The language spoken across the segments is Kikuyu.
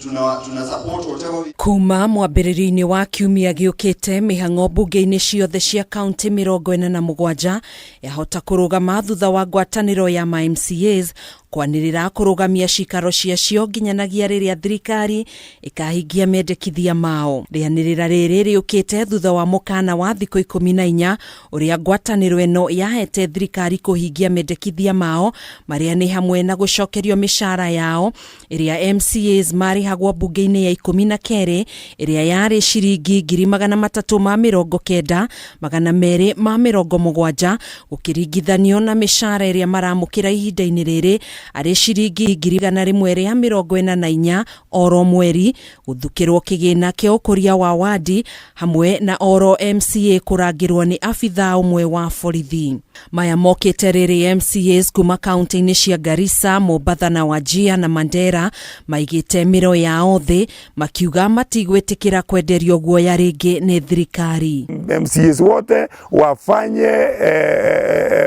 Tuna support whatever we Kuma mwambĩrĩrio-inĩ wa kiumia gĩũkĩte, mĩhang'o mbunge-inĩ ciothe cia kaunti 47 yahota kũrũgama thutha wa ngwatanĩro ya ma MCAs kwanĩrĩra kũrũgamia cikaro ciacio nginyanagia rĩrĩa thirikari ĩkahingia mendekithia mao. Rĩanĩrĩra rĩrĩ rĩũkĩte thutha wa mũkana wa thikũ 14 ũrĩa ngwatanĩro ĩno yahete thirikari kũhingia mendekithia mao, marĩa nĩ hamwe na gũcokerio mĩcara yao ĩrĩa MCAs marĩhagwo mbunge-inĩ ya 12, ĩrĩa yarĩ ciringi 390,270, gũkĩringithanio na mĩcara ĩrĩa maramũkĩra ihinda-inĩ rĩrĩ arĩ ciringi 144,000 oro mweri, gũthukĩrwo kĩgĩna kĩa ũkũria wa wadi, hamwe na oro MCA kũrangĩrwo nĩ abithaa ũmwe wa borithi. Maya mokĩte rĩrĩ MCAs kuma kaunti-inĩ cia Garissa, Mombatha na Wajir na Mandera maigĩte mĩro yao thĩ makiuga matigwĩtĩkĩra kwenderio guoya rĩngĩ nĩ thirikari. MCAs wote wafanye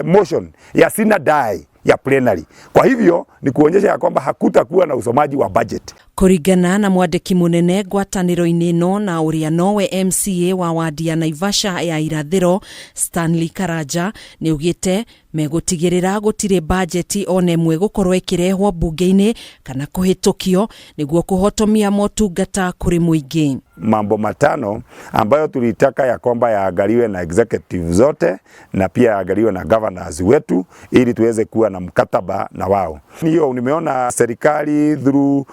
motion ya sine die ya plenary. Kwa hivyo ni kuonyesha ya kwamba hakutakuwa na usomaji wa budget. Kũringana na mwandĩki mũnene ngwatanĩro-inĩ ĩno na ũrĩa nowe MCA wa wadi ya Naivasha ya irathĩro, Stanley Karanja, nĩ augĩte megũtigĩrĩra gũtirĩ bajeti ona ĩmwe gũkorwo ĩkĩrehwo mbunge-inĩ kana kũhĩtũkio nĩguo kũhotomia motungata kũrĩ mũingĩ. Mambo matano ambayo tulitaka ya kwamba yaangaliwe na executive zote na pia yaangaliwe na governors wetu ili tuweze kuwa na mkataba na wao. Hiyo nimeona serikali through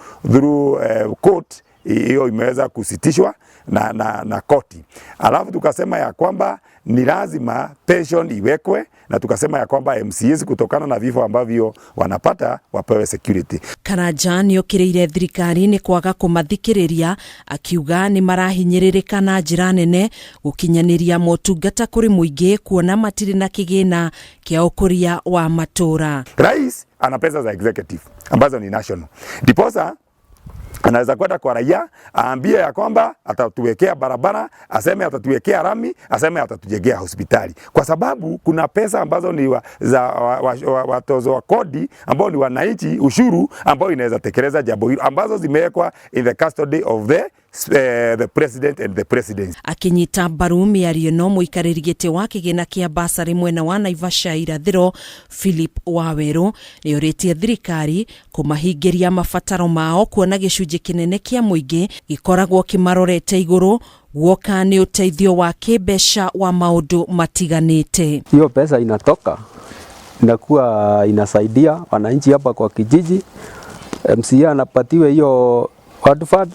court hiyo imeweza kusitishwa na koti. Alafu tukasema ya kwamba ni lazima pension iwekwe, na tukasema ya kwamba MCAs kutokana na vifo ambavyo wanapata wapewe security. Karanja nĩ okĩrĩire thirikari nĩ kwaga kũmathikĩrĩria, akiuga nĩ marahinyĩrĩrĩka na njĩra nene gũkinyanĩria motungata kũrĩ mũingĩ, kuona matirĩ na kĩgĩna kĩa ũkũria wa matũra. Rais ana pesa za executive ambazo ni national, ndiposa anaweza kwenda kwa raia aambie ya kwamba atatuwekea barabara, aseme atatuwekea rami, aseme atatujengea hospitali, kwa sababu kuna pesa ambazo ni za watozo wa kodi ambao ni wananchi, ushuru ambao inaweza tekeleza jambo hilo, ambazo zimewekwa in the custody of the president and the presidency. Akinyita mbaru mĩario ĩno, mũikarĩri gĩtĩ wa kĩgĩna kĩa basarĩ mwena wa Naivasha irathĩro, Philip Wawerũ, nĩ ũrĩtie thirikari kũmahingĩria mabataro mao, kuona gĩcunjĩ kĩnene kĩa mũingĩ gĩkoragwo kĩmarorete igũrũ guoka nĩ ũteithio wa kĩmbeca wa maũndũ matiganĩte. Hiyo pesa inatoka inakuwa inasaidia wananchi hapa kwa kijiji. MCA anapatiwa hiyo ward fund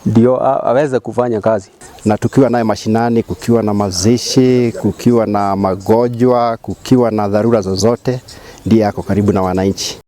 ndio aweze kufanya kazi. Na tukiwa naye mashinani, kukiwa na mazishi, kukiwa na magonjwa, kukiwa na dharura zozote, ndiye ako karibu na wananchi.